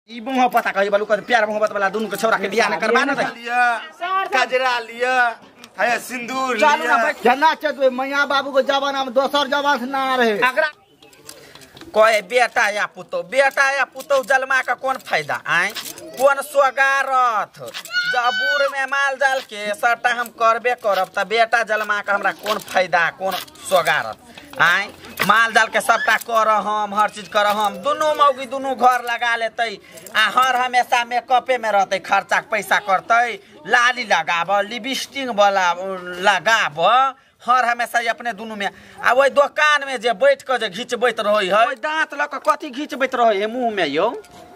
ई मोहब्बत कहि बालू कर प्यार मोहब्बत वाला दुनु के छोरा के बियाह न करबा न दे लिया कजरा लिया है सिंदूर लिया केना छै तो मैया बाबू के जमाना में दोसर जमाना से ना रहे। अगरा कहे बेटा या पुतो बेटा या पुतो जलमा का कौन फायदा आए कौन सोगारथ जब बूढ़ में माल जाल के सबटा हम करबे करब त बेटा जलमा का हमरा कौन फायदा कौन सोगारथ आए माल जाल के सबटा कर हम हर चीज कर हम दुनू मौगी दुनू घर लगा लेतै आ हर हमेशा मेकअपे में रहतै खर्चा पैसा करतै लाली लगाब लिपस्टिक वाला लगाब हर हमेशा अपने दुनू में आ वही दुकान में जे बैठ के जे घिचबैत रहै है ओहि दांत लऽ के कथी घिचबैत रहै है मुँह में यौ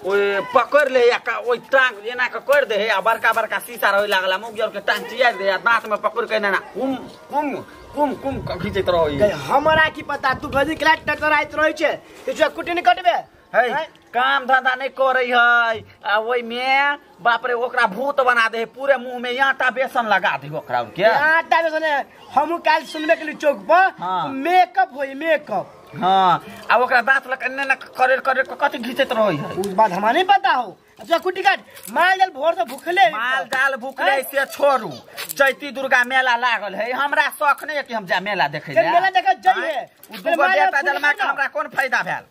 ओहि पकड़ ले या ओहि टांग एना के कर दे है आ बड़का बड़का शीशा रहै लागल मुँह के टांग चिया दे आ दांत में पकड़ के एना कुम कुम कुम कुम के घिचैत रहै है। हमरा की पता तू गजी के लाइट टकराइत रहै छै ते कुटी नहीं कटबे है काम धंधा नहीं करे है आ ओहि में बाप रे ओकरा भूत बना दे पूरे मुंह में आटा बेसन लगा दे ओकरा के आटा बेसन हमहु काल सुनबे के चौक पर। हाँ। मेकअप होई मेकअप। हां आ ओकरा दांत लग एने न करे करे कथि घिचैत रहै है उस बात हमरा नहीं पता हो। अच्छा कुटी काट माल जाल भोर से भूखले माल जाल भूखले से छोड़ू चैती दुर्गा मेला लागल है हमरा शौक नहीं है कि हम जा मेला देखे ले मेला देखे जाइए दुगो बेटा जलमा के हमरा कौन फायदा भेल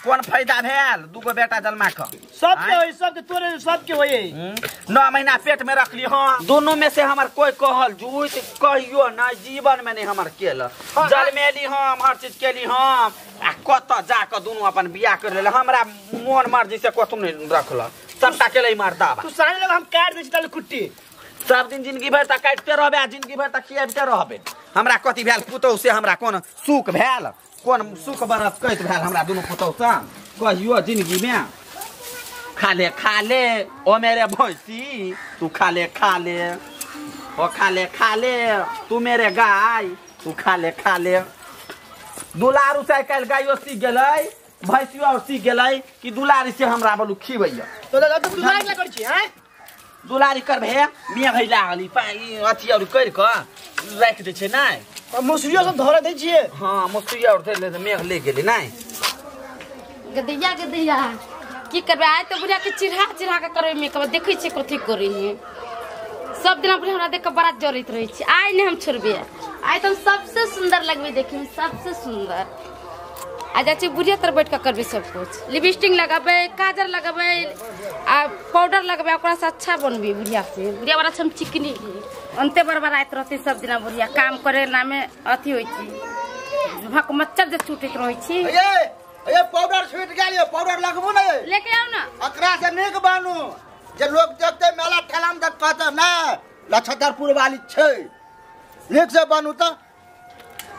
कौन फायदा भेल दुगो बेटा जलमा के सबके होई सबके तोरे सबके होई 9 महीना पेट में रखली। हां दोनों में से हमर कोई कहल झूठ कहियो ना जीवन में नहीं हमर केल जलमेली हम हर चीज केली हम आ कत जाके दोनों अपन बियाह कर लेल हमरा मोन मर्जी से कथु नहीं रखल सबटा केले मारता तू सारे लोग हम काट दे छी कुट्टी सब दिन जिंदगी भर तक काटते रहबे आ जिंदगी भर तक खियाबते रहबे हमरा कथी भेल पुतौह से हमरा कौन सुख भेल कौन सुख बरस कैत भेल हमरा दुनू पुतौह से कहियो जिंदगी में खा ले ओ मेरे भैंसी तू खा ले ओ खा ले तू मेरे गाय तू खा ले दुलारू से आइ काल्हि गायो सीख गेलै भैंसियो और सीख गेलै कि दुलारी से हमरा बोलू खिबैया तो तू दुलारी ला करै छी हैं दुलारी करबे मियाँ भई लागल ई अथी और करि क राखि दै छै नै मसुरियो सब धरा दै छियै। हां मसुरियो और धरि ले मेघ ले गेलै नै गदैया गदैया की करबै आइ तऽ बुढ़िया के चिढ़ा चिढ़ा के करबै मेकअप देखै छियै कथी करै है सब दिन बुढ़िया हमरा देख के बड़ा जरैत रहै छै आइ नहि हम छोड़बै आइ तऽ हम सबसे सुंदर लगबै देखिमे सबसे सुंदर आ जाइ छियै बुढ़िया तर बैठ के करबै सब कुछ लिपस्टिक लगाबै काजर लगाबै आ पाउडर लगबै ओकरा से अच्छा बनबै बुढ़िया से बुढ़िया बड़ा हम चिकनी अंते बड़बड़ाइत रहतै सब दिना बुढ़िया काम करे नामे अथी होइ छै भक मच्छर जे छूटैत रहै छी। ए पाउडर छूट गेल यो पाउडर लगबू नै लेके आउ ना अकरा से नीक बनू जे लोग देखते मेला ठेला में कहते ना लछदरपुर वाली छै नीक से बनू त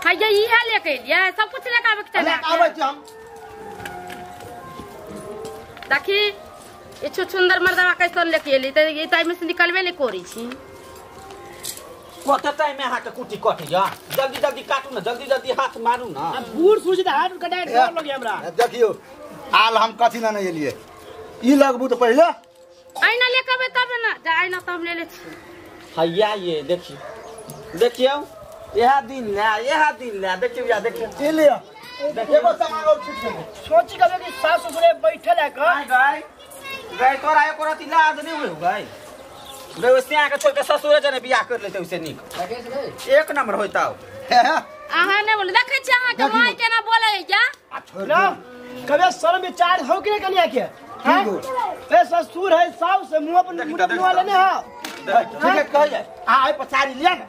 हैया इहे लेके एलियै सब कुछ लेके आबै के चाही आबै छी हम देखी ई छुछुंदर मर्दवा कैसन लेके एली त ई टाइम से निकलबे नै करै छी कत टाइम में अहाँ के कुटी कटैया जल्दी जल्दी काटू ना जल्दी जल्दी हाथ मारू ना आ बूढ़ सूझ त हाथ कटाइ डर लगे हमरा। देखियो आल हम कथी ना नै एलियै ई लगबू त पहिले आइना लेके अबै तब ना जा आइना त हम ले ले छी हैया ये देखियो देखियो यह दिन ले देखियो या देखियो ई लियो एगो सामान और छूट गेलै सोची कबे कि सास ससुर बैठल है क गाय गाय तोरा एको रति लाज नहीं होय गाय रे वैसे आके छोड़ के ससुर जने बियाह कर लेते उसे नीक एक नंबर होता अहाँ नै बोल देखै छी अहाँ के माय केना बोलै या ना कबे शर्म विचार हो कि नहीं कनिया के हैं ए ससुर है सास से मुंह पर मुंह लेने हो ठीक है कहिए आ आई पसारी लिया ना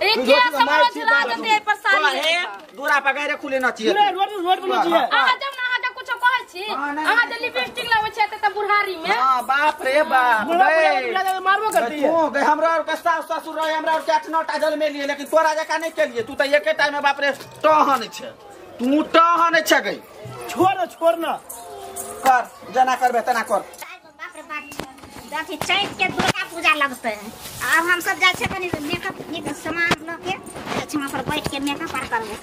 ए के समझ ला दे पर सारी है दूरा पर गए खुले न चाहिए रोड रोड पर न चाहिए अहाँ जब ना अहाँ के कुछो कहै छी अहाँ जे लिपस्टिक लगबै छी त बुढ़ारी में हां बाप रे बाप रे मारबो करती है तू गए हमरा और के सास ससुर रहे हमरा और के 8 9 टा जल में लिए लेकिन तोरा जका नहीं केलिए तू त एके टाइम में बाप रे टहन छै तू टहन छै गई छोड़ ना छोड़ ना कर जना करबे तना कर बाप रे बाप अथी चैत के दुर्गा पूजा लगते है आब हम सब जाइ छियै कनि मेकअप के सामान लऽ के वहाँ पर बैठ के मेकअप आर करबै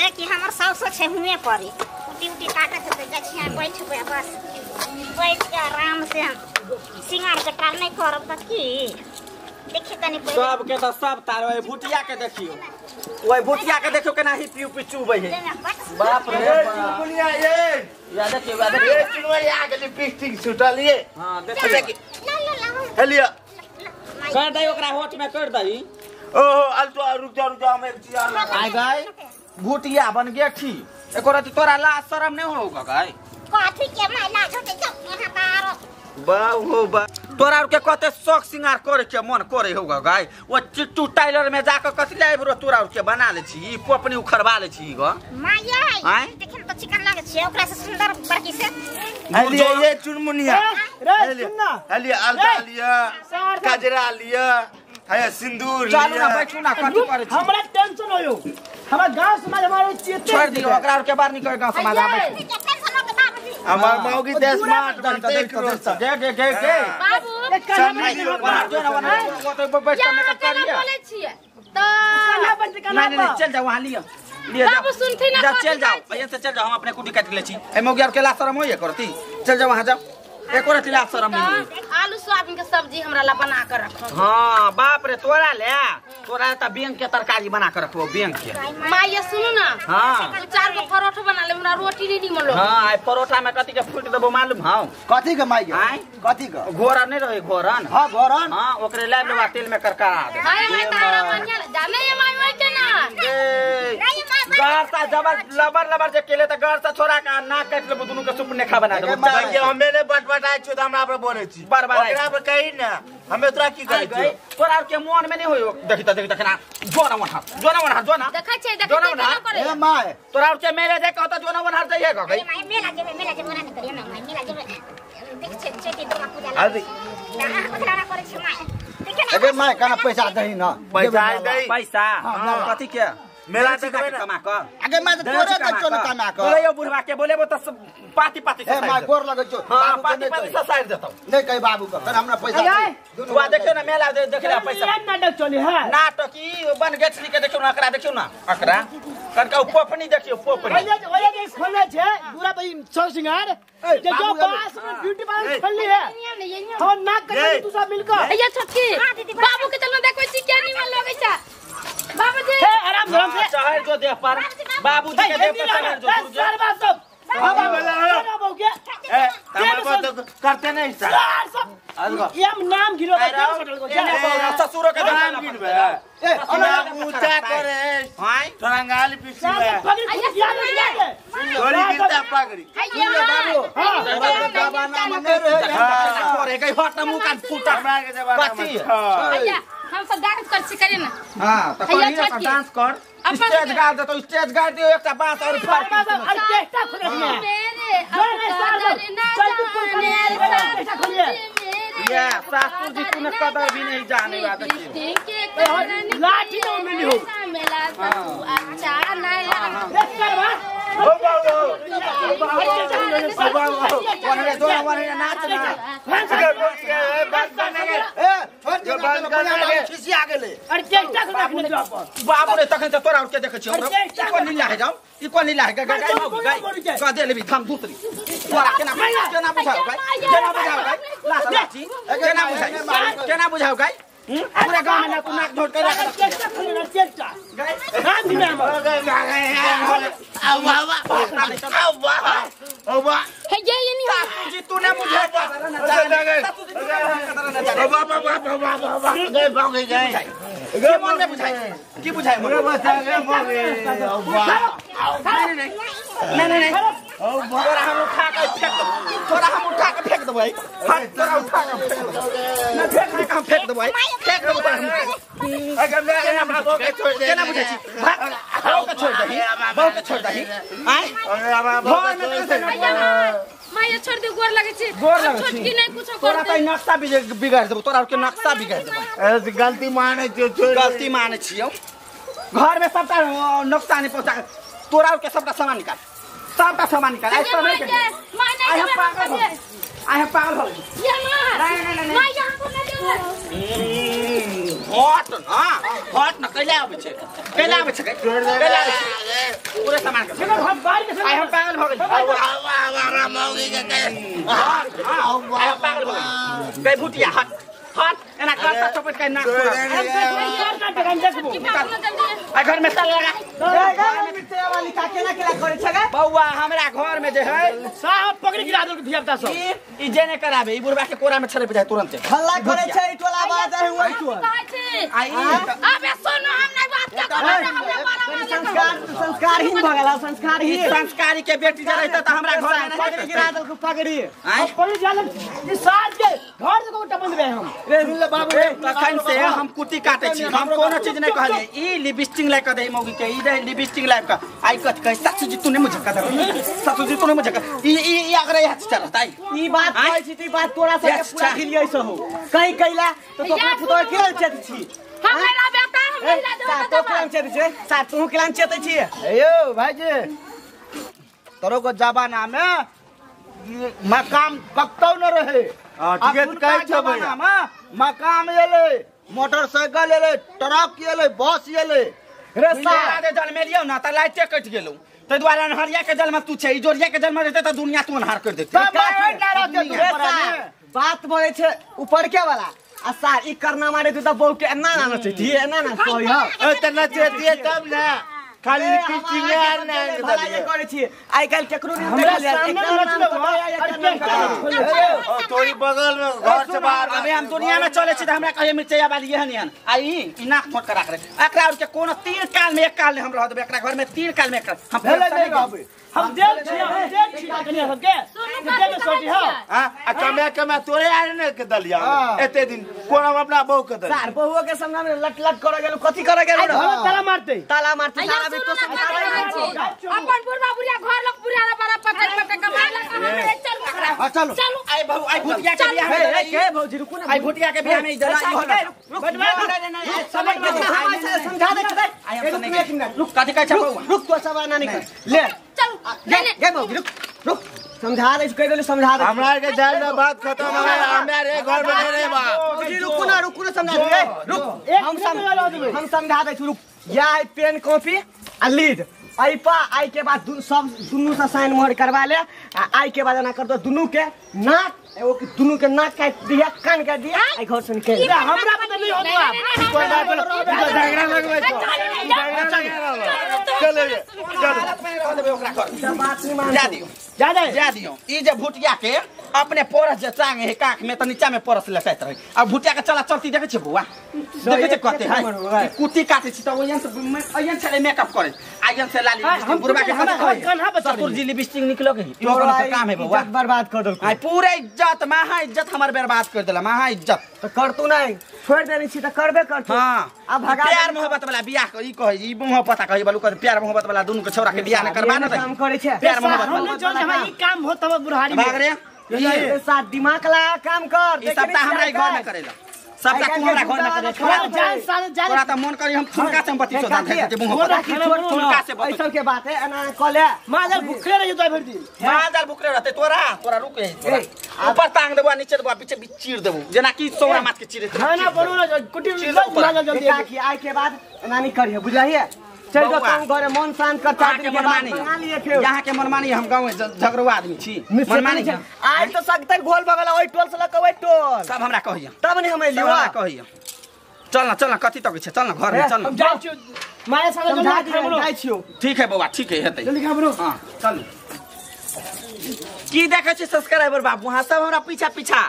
आ कि हमर साउसो छै हुएँ पड़ी कुटी उटी काटत तऽ जाइ छियै बैठबै बस बैठ के आराम से हम सिंगार कटार नहि करब तऽ की देखिए तनी सबके तऽ सब तार भुटिया के देखियो ओइ भुटिया के देखियो केना ही पीऊ पी चुबै है। बाप रे चुनमुनिया ये या देखियो या देखियो ये चुनमुनिया आ गेली पिस्टिंग छुटल ये। हां देखियो ला ला ला हेलिया कर दई ओकरा होठ में कर दई। ओहो अल्टो रुक जा हम एक चीज और आय गाय भुटिया बन गया ठीक एको रात तोरा लाज शरम नहीं होगा गाय कथी के my लाज होते जाओ यहाँ बाहर बाहु बा तोरा के कते शौक सिंगार करे के मन करे होगा गाय। ओ चिट्टू टाइलर में जाके कथि ले आबरो तोरा के बना ले छी ई पोपनी उखड़वा ले छी ग my देखिन तो चिकन लागे छै ओकरा से सुंदर बड़की से। हेलिया ये चुनमुनिया रे सुन ना हेलिया अलता लिया कजरा लिया है सिंदूर लिया। चलू ना बैठू ना कथि करे छी हमरा टेंशन होयो हमरा गांव समाज हमारे चेते छोड़ दियो ओकरा और के बार निकल गांव समाज आबै हमार मौगी देश स्मार्ट बनते दे दे दे दे बाबू जो ना वो तो बैठ के मेकअप कर लिया बोले छिए त कन्हा बन कन्हा नहीं नहीं चल जाओ वहां लिया लिया जाओ बाबू सुनथि ना जा चल जाओ भैया से चल जाओ हम अपने कुटी काट ले छी ए मौगी और के ला शरम होइए करती चल जाओ वहां जाओ एको रति ला शरम नहीं होई। आलू सोयाबीन के सब्जी हमरा ला बना कर रखो। हां बाप रे तोरा ले तोरा त बैंक के तरकारी बना कर रखबो बैंक के। मां ये सुनु ना हां चार गो परोठा बना ले हमरा रोटी नहीं निमन लो। हां आई परोठा में कथि के फूट देबो मालूम हौ कथि के माई कथि के घोरा नहीं रहे घोरन। हां घोरन हां ओकरे लाब लेबा तेल में करकरा दे। हाय my तारा बढ़िया जाने ये my my के ना नहीं my घर सा जबर लबर लबर जे केले त घर सा छोरा का नाक काट लेबो दुनु के सुप नेखा बना देबो। बाकी हमे ने बटबटाय छो त हमरा पर बोले छी ओकरा पर कही ना हमे तोरा की करै छी तोरा के मन में नहीं होयो देखि त देखि त केना जोना वनहार जोना वनहार जोना देखै छै देखै छै ए my तोरा के मेले जे कहत जोना वनहार जाइए ग गई my मेला जेबे ओना नहीं करियो ना my मेला जेबे देख छै छै दुर्गा पूजा लागे ना ओकरा ना करै छै my देखियो ना। अरे my कना पैसा दही ना पैसा दही पैसा कथि के मेला देखबे कमा कर आगे my तोरे त चोन कमा कर बोलेयो बुढ़वा के बोलेबो त पाती पाती ए my गोर लगै छौ हां पाती पाती ससार देतौ नहीं कहि बाबू के कर हमरा पैसा दे वा देखियो ना मेला देखला पैसा नाटक चले है नाटक ई बन गेछली के देखियो ना एकरा देखियो ना एकरा कनका उ पोपनी देखियो पोपनी ओया ओया जे खोलने छे पूरा भाई छौ सिंगार जे जो पास में ब्यूटी पार्लर खोलली है हम नाक कटे तू सब मिलकर ये छोटकी बाबू के चलना देखै छी के निमन लगै छै बाबूजी हे आराम आराम से चहर जो देह पर बाबूजी के देह पर चहर जो सर बात सब बाबू के ए तमर तो करते नहीं सर सब ये हम नाम गिरो ससुरो के नाम गिनबे ए अना ऊंचा करे हां तोरंगाली पिसी है गोली गिरता पगड़ी बाबू हां जमाना में नहीं रहे करे गई हट ना मुंह कान फूटा हमरा के जमाना में हम सब डांस कर छी करे ना। हां त करिए डांस कर स्टेज गाड़ दे तो स्टेज गाड़ दियो एकटा बात और फर्क अरे चेष्टा खोले मेरे चल तू चेष्टा खोलिए ये सासू जी तूने कदर भी नहीं जाने बात की लाठी ना मिली हो मेला सब अच्छा नया रे करवा ओ बाबू ओ बाबू वनरे दो वनरे नाच ना ए छोड़ दे ना खिसी आ गेले अरे चेष्टा खोले अपने जॉब पर बाबू रे तखन त तोरा और के देखै छियौ ई कोन लीला है जाऊ ई कोन लीला है गाय गाय गाय दे लेबी थम दूसरी तोरा केना केना बुझाउ गाय केना बुझाउ गाय लास लाठी केना बुझाउ केना बुझाउ गाय पूरा गांव में ना तू नाक झोट के रख चेष्टा खोले ना चेष्टा गाय राम जी नाम आ वाह वाह आ वाह हे ये ये नहीं सासू जी तूने मुझे कदर न जाने सासू जी तूने कदर न जाने बाबा बाबा बाबा गए भाग गए की मन में बुझाई की बुझाई मोरे बचा गए मोरे नहीं नहीं नहीं नहीं तोरा हम उठा के फेंक देबो तोरा हम उठा के फेंक देबो हट तोरा उठा के फेंक देबो ना फेंक के हम फेंक देबो फेंक देबो तोरा हम अगर मैं बाबू के छोड़ दे केना बुझै छी बाबू के छोड़ दही बाबू के छोड़ दही आय घर में तो माय छोड़ दे गोर लगे छी गोर लगे छी छोटकी नहीं कुछो कर तोरा त नक्शा बिगाड़ देबो तोरा के नक्शा बिगाड़ देबो ए गलती माने छियो छोड़ गलती माने छियो घर में सबटा नक्शा नहीं पहुंचा तोरा के सबटा सामान निकाल सबटा सामान निकाल आई समय के my आई हम पागल हो आई हम पागल हो ये मां नहीं नहीं नहीं my यहाँ को ना देबो हट ना हट ना कैला आबै छै कैला आबै छै कैला आबै छै पूरे सामान के हम बाहर के आई हम पागल हो गेल आवा आवा मौगी के आई हम पागल हो गेल गई भुटिया हट हट एना कर चपट के नाक आ घर में ताला लगा वाली का केना केना करे छगा बौआ हमरा घर में जे है साहब पकड़ गिरा देलक धिया पुता सब ई जे ने कराबे ई बुढ़बा के कोरा में छड़े पे जाए तुरंत हल्ला करे छै ई टोला बात है ओइ टोल आई अबे सुनो हम नहीं बात का करब हमरा बारा संस्कार संस्कारहीन भ गेला संस्कारहीन संस्कारी के बेटी जे रहता त हमरा घर में पकड़ गिरा देलक पकड़ी पकड़ी जालन ई साज के घर से कोटा बंद बे हम रे सुन ले बाबू तखन से हम कुटी काटे छी हम कोनो चीज नहीं कहलिए ई लिपस्टिक लाइक के दे मौगी के ई दे लिपस्टिक लाइक के आई कथ कह सासू जी तूने मुझे का दे सासू जी तूने मुझे का ई ई ई अगर यह चलत आई ई बात कहै छी त ई बात तोरा सब के पूरा खिलियै से हो कहीं कैला तो तोरा पुतोह के चेत छी हमरा बेटा हम नहीं सा तो केलान चेत छै सा तू केलान चेत छी यो भाईजी तोरो को जमाना में मकाम कतौ न रहे। हां ठीक है कहै छौ भैया मकाम एलै मोटरसाइकिल एलै ट्रक एलै बस एलै रे सा दे जल में लियौ ना त लाइटे कटि गेलौ तै दुआरे अन्हरिया के जल में तू छै इजोरिया के जल में रहते त दुनिया तू अन्हार कर देते बात बोले छै ऊपर के वाला आ सार ई करना मारे तू त बहु के एना ना नचैती एना ना कहि ह ए त नचैती तब ना खाली लिपस्टिक आर ना भलाई करै छी आइ काल्हि केकरो नहीं हमरा सामने नचलो तोरी बगल में घर से बाहर अबे हम दुनिया में चले छी त हमरा कहे मिर्चैया वाली एहन एहन आ ई नाक ठोक के राख रे एकरा और के कोनो तीन काल में एक काल हम रह देबै एकरा घर में तीन काल में एक हम भेले नहीं रहबै हम देख छी कनिया सबके सुनू सोटी हां हां आ कमे कमे तोरे आर ने के दलिया एते दिन कोन हम अपना बहू के दलिया सार बहुओ के सामने में लट लट करे गेलु कथि करे गेलु ताला मारते ताला मारते सारा भी तो अपन बुढ़वा बुढ़िया घर लोग बुढ़िया बड़ा पटक पटक कमाए लगा हम चल हां चलो चलो आई बहू आई भुटिया के बियाह में के भौजी रुकू ना आई भुटिया के बियाह में इधर आई समझ समझा दे एक मिनट रुक कथि कहै छै बौआ रुक तो सब ना निकल ले चल गे भौजी रुक रुक समझा दे कह देले समझा दे हमरा के जाय ना बात खत्म हो गया हमरा रे घर में नहीं रे बाप भौजी रुकू ना समझा दे रुक हम समझा दे रुक या है पेन कॉपी आ लीड ऐपा आई के बाद सब दुनू से साइन मोहर करवा ले आ आई के बाद एना कर दो दुनू के नाक एगो के दुनू के नाक काट दिया कान काट दिया आई घर से निकल हमरा पता नहीं होत बा कोई बात झगड़ा लगबै छौ चल चल रह देबै ओकरा घर बात नहीं मान जा दियो जा दियो ई जे भुटिया के अपने परस जे टांगे है काख में त नीचा में परस लटाइत रहे आ भुटिया के चला चलती देखै छी बौआ देखै छी कते है कुटी काटे छी त ओयन से ओयन से मेकअप करे आयन से लाली लिपस्टिक बुढ़बा के कन्हा बचा ससुर जी लिपस्टिक निकलो के इहो कोनो काम है बौआ इज्जत बर्बाद कर देलको आई पूरा इज्जत महा इज्जत हमर बर्बाद कर देला महा इज्जत त करतू नहीं छोड़ देने छी त करबे करतू हां अब भगा प्यार मोहब्बत वाला बियाह ई कहै ई मोहब्बत कहै बालू कहै प्यार मोहब्बत वाला दुनू के छोरा के बियाह न करबा न काम करे छै प्यार मोहब्बत हम नहीं जानते हमरा ई काम होत हम बुढ़ारी भाग रे ये साथ दिमाग लगा काम कर ई सबटा हमरा घर में करेला सबटा तू हमरा घर में करे जान जान तोरा त मन करी हम ठुनका से बती चोदा दे मुंह ठुनका से बती ऐसा के बात है एना कले माजल भूखले रह जतै भरि दिन माजल भूखले रहते तोरा तोरा रुक तोरा ऊपर टांग देबो नीचे देबो पीछे बीच चीर देबो जेना कि सौरा माछ के चीरे खाना बनू ना कुटी माजल जल्दी काकी आई के बाद एना नहीं करिए बुझलिए चल जो तुम घरे मन शांत कर चार दिन के बाद मंगा लिए फेर यहां के मनमानी हम गांव में झगड़ुआ आदमी छी मनमानी आज तो सकते गोल बगल ओइ टोल से लक ओइ टोल सब हमरा कहिया तब नहीं हम लियो हमरा कहिया चल ना चल ना कथि तक छै चल ना घर में चल ना हम जाइ छियो माया साला जल्दी खाना जाइ छियो ठीक है बौआ ठीक है हेतै जल्दी खाना हां चल की देखै छी सब्सक्राइबर बाबू हां सब हमरा पीछा पीछा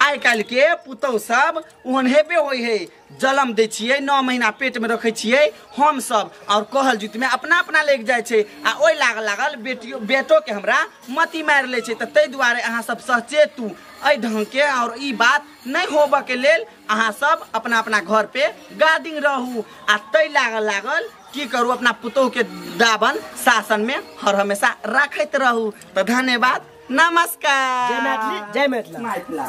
आइ काल्हि के पुतहु सब ओहन हेबे होइ है जलम दै छियै 9 महीना पेट में रखै छियै हम सब और कहल जुत में अपना अपना लेग जाइ छै आ ओहि लागल लागल बेटियो बेटो के हमरा मती मारि लै छै। त ताहि दुआरे अहाँ सब सचेतू एहि ढंग के और ई बात नहीं होबऽ के लेल अहाँ सब अपना अपना घर पे गार्डिंग रहू आ ताहि लागल लागल की करू अपना पुतहु के दाबन शासन में हर हमेशा राखैत रहू। त धन्यवाद, नमस्कार, जय मैथिली, जय मिथिला। मिथिला।